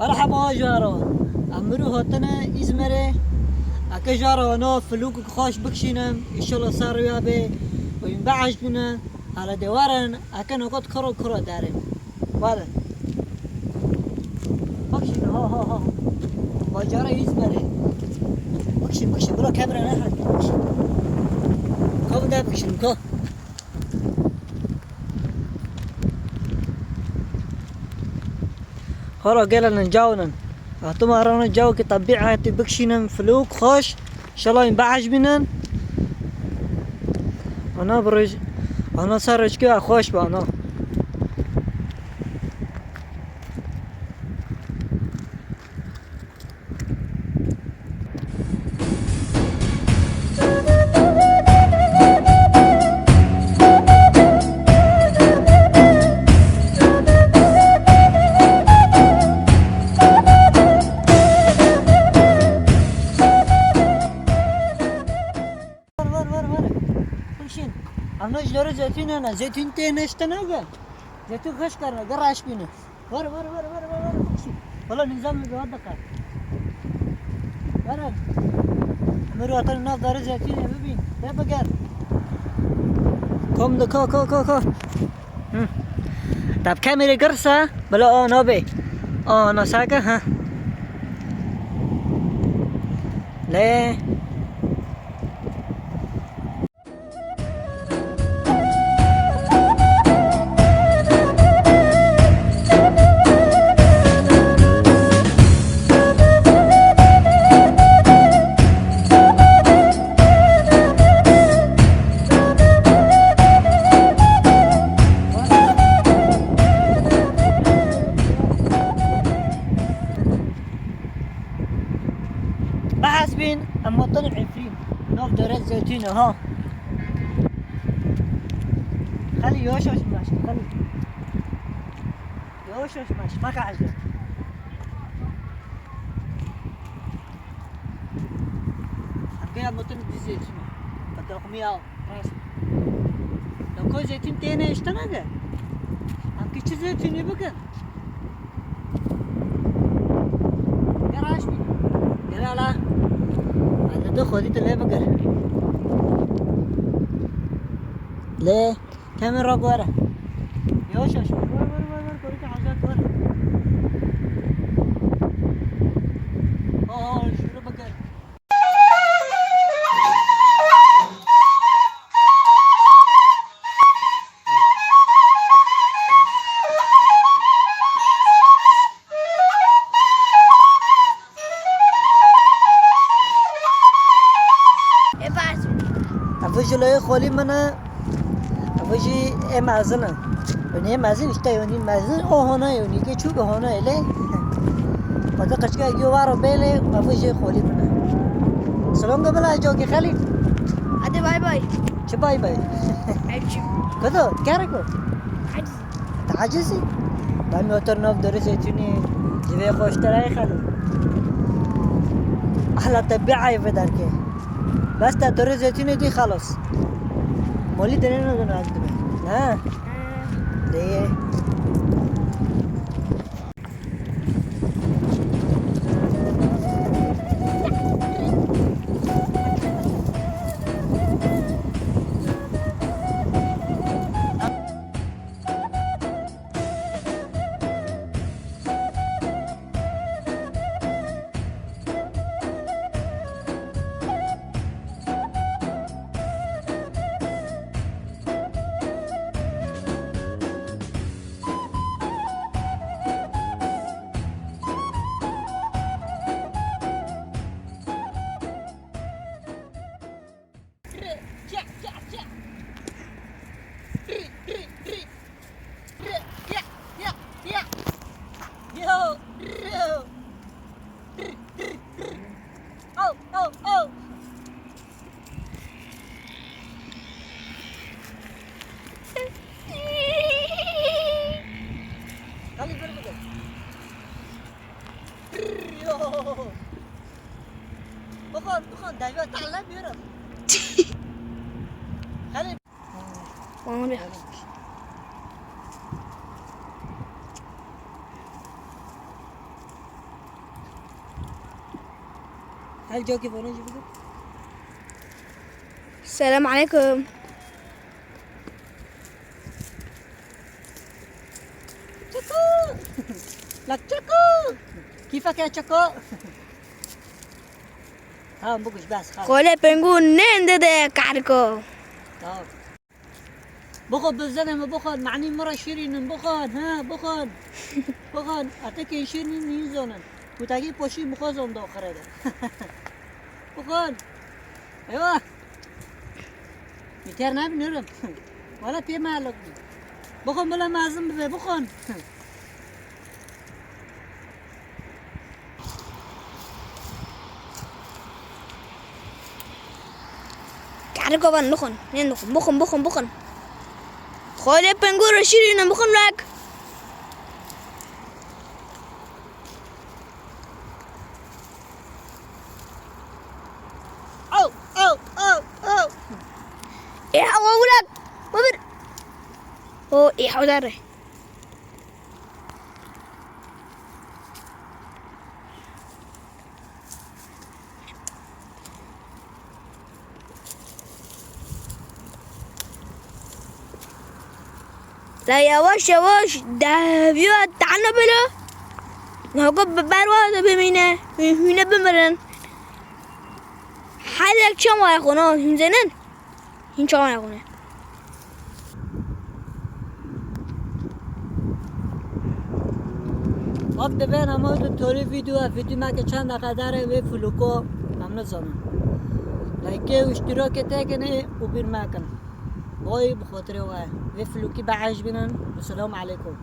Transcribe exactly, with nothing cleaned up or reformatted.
Merhaba jaro. Em mirû hatine Îzmirê. Eke jaro no filûk xweş bikişînim. Înşallah ser rêya bê. Û em behs bînin. Hala dê werin. Eke no kot kuro kuro derin. Wale. Bikişîn, ha, ha, ha. Bacara Îzmirê. Bikişîn, bikişîn. Bira kamera ne hal. Bikişîn. Ka bide bikişîn, ka. Hala gelin cawnin. Hatuma rana caw ki tabiatî bikşînin, filûk xweş. Şalayın behs bînin. Ana bir roj-, ana ser rojkê xweş be ana. Var, var, var, var. Bikişîn. Em ne ji dorê zeytûnê ne. Zeytûn tê neşte nege. Zeytûn xweş karine. Geraş bîne. Were, were, were, were, were, were. Wala nîzam li gava dike. Were. Emir watan nav darê zeytûnê bibîn. Te biger. Kom de ka, ka, ka, ka. Hı. Tab kamerê girse, bila a nabe. A nasake, ha. Le. Behs bîn, em motor Efrîn. Nav dere zeytûn e, ha. Xelî, yavaş yavaş meşe, Xelî. Yavaş yavaş meşe, meke ecele. Em gaya motor dî zeytûn e. Bi doxmiya rast. Loko zeytûn têne işte nege. Em ki çi zeytûnî bikin? Geraş bî. Gel hala. Hadi de xwedî tu lê bigir. Lê, kemê ra gore. Yavaş yavaş. Var, var, var, var. Korku hacet var. Aa, şunu bigir. Ê baş. Ev jî lê xolî min e. Ev jî ê mezin e. Û nê mezin işte yonî mezin o hona yonî ke çû ke hona ele. Fazla kaçka giyo var o bele, ev jî xolî min e. Selam da bela jo ki Xelîl. Hadi bay bay. Çi bay bay? Hadi. Kado, gerek o. Hadi. Tacizî? Ben motor nav dere zeytûnî, civê xweştir ey Xelîl. Ahla tebiayê vê derkê. Bes te dere zeytûnê dî xelas. Molî derê ne dene ez dibe. Ne? Ha. Lê. Hadi bir bir. Yo. Bixwe, bixwe, deviya te ele bêre. Hele. Tamam ya. Hele. Hel cakê vana jî bide. Selam aleykum. Çeko! Lak çeko! Kîfeke çeko! Tamam, biguş bes, xalas. Xole pengû nêndide kariko. Tamam. Bixwe bizdanê min, bixwe, manî min re şirîn in, bixwe, ha, bixwe. Bixwe, etekên şirîn in, nîn zonin. Kutakî poşî bixwe zon do xire de. Bixwe. Eywa. Yeter ne bilmiyorum. Valla pê me alok. Bixwe, bila mezin bibe, bixwe. Kariko van nixwin, nê nixwin, bixwin, bixwin, bixwin. Xwedê pengû re şirîn e, bixwin wek. Ew, ew, ew, ew. Ê hewa wulak, bibir. O, ê hewa dare. La yavaş yavaş deviyo tane bile. Nako berwa da bimîne. Hüne bimirin. Her yek çam ayakona hünzenen. Hîn çawa nexwîne. Wek dibên em ê di torî vîdyoya, vîdyo me ke çend deqe dere vê filûko em nizanin. Leyke û îştîrakê tekinê û bîr mekin. Boy bi xotirê we. Vê filûkî biecibînin. Selamu aleykum.